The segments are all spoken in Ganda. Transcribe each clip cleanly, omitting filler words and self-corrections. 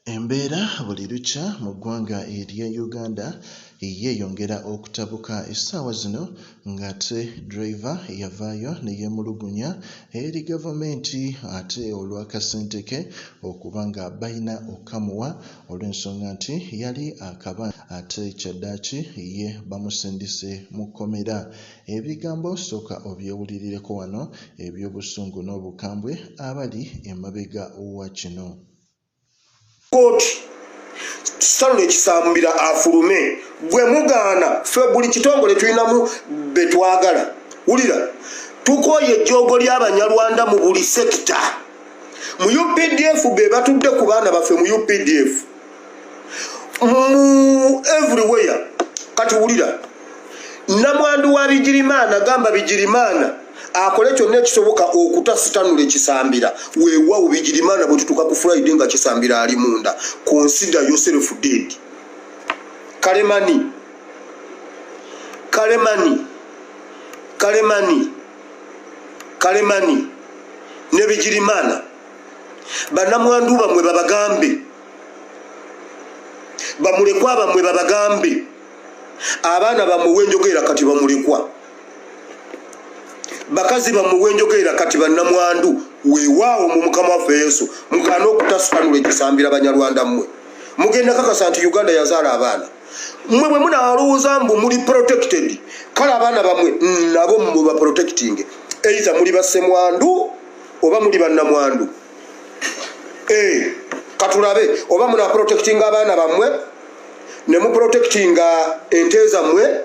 Embeera buli lukya mu ggwanga erya Uganda yeeyongera okutabuka essaawa zino ng'ate ddereeva yavaayo ne yeemulugunya eri gavumenti ate olw'akasente ke okuba nga bayina okkamuwa olw'ensonga nti yali akaba ate kyaddaaki ye bamusindise mu kkomera. Ebigambo sooka obyewulirireko wano eby'obusungu n'obukambwe abali emabega wa kino. Kooti Stanley Kisambira afulume gwe mugaana. Ffe buli kitongole tulinamu betwagala. Wulira, tukooye ejjoogo ly'Abanyarwanda mu buli sekita. Mu UPDF be batudde ku baana baffe, mu UPDF, mu everywhere. Kati wulira, namwandu wa Bigirimaana gamba Bigirimaana akole kyonna ekisoboka okuta Stanley Kisambira. Weewaawo Bigirimaana, bwe tutuuka ku Friday nga Kisambira ali munda, consider yourself dead. Kalemani, Kalemani, Kalemani, Kalemani ne Bigirimaana, bannamwandu bammwe babagambe, bamulekwa bammwe babagambe, abaana bammwe wenjogerera kati bamulekwa, bakazi bammwe wenjogerera kati bannamwandu. Weewaawo mu Mukama waffe Yesu, mugaana okuta Stanley Kisambira. Banyarwanda mmwe mugenda kakasa nti Uganda yazaala abaana. Mmwe bwe munaalowooza mbu muli protected, kale abaana bammwe nabo mmwe ba protecting. Either muli bassemwandu oba muli bannamwandu. Eh, katulabe oba muna protectinga abaana bammwe, ne muprotectinga ente zammwe,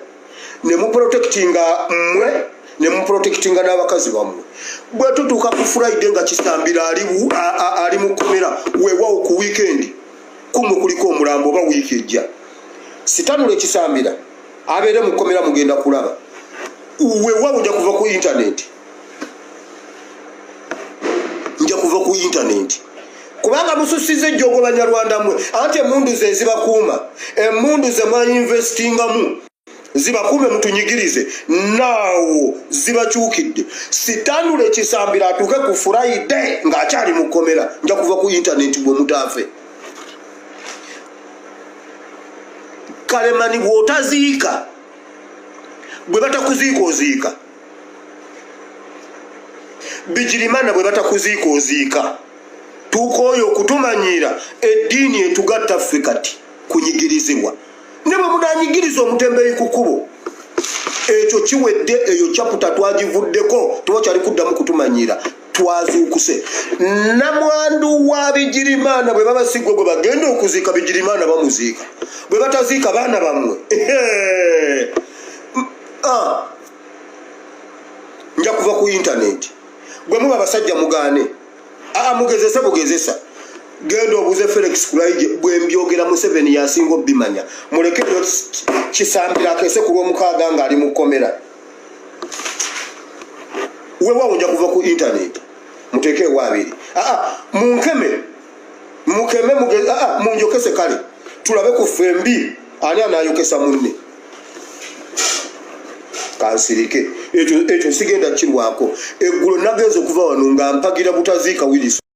ne muprotectinga mmwe, ne muprotectinga n'abakazi bammwe. Bwe tutuuka ku Friday nga Kisambira ali mu kkomera, weewaawo ku weekend kumwe kuliko omulambo oba wiiki ejja Stanley Kisambira abeere mu kkomera, mugenda kulaba. Weewaawo nja kuva ku intaneti, nja kuva ku intaneti, kubanga mususiza ejjoogo. Banyarwanda mmwe, anti emundu ze zibakuuma, emundu ze mwainvestingamu zibakuume mutunyigirize, naawo zibakyukidde. Stanley Kisambira atuuke ku Friday ng'akyali mu kkomera, nja kuva ku intaneti bwe mutaafe. Kalemani, bw'otaziika, bwe batakuziika oziika. Bigirimana, bwe batakuziika oziika. Tuukooyo okutumanyiira eddiini etugatta ffe kati kunyigirizibwa, ne bwe munanyigiriza omutembeyi ku kkubo, ekyo kiwedde. Eyo chapter twagivuddeko, tewakyali kuddamu kutumanyiira. Twazuukuse. Namwandu wa Bigirimaana, bwe baba sigwe gwe bagenda okuziika, Bigirimaana bamuziika. Bwe bataziika baana bammwe, ah. Nja kuva ku intaneti. Bwe muba basajja mugaane. Aa, mugezese bugezesa. Genda obuuze Felix Kulaije. Bwe mbyogera, Museveni yasinga obbimanya. Muleke Kisambira akese ku Lwomukaaga ng'ali mu kkomera. Weewaawo nja kuva ku intaneti. Muteeke ewo abiri. Aa, munkeme, mukeme, aa, munjokese. Kale tulabe ku ffembi ani anaayokesa munne. Kansirike, ekyo sigenda kirwako. Eggulo nagenza okuva wano nga mpagira butaziika Wilson.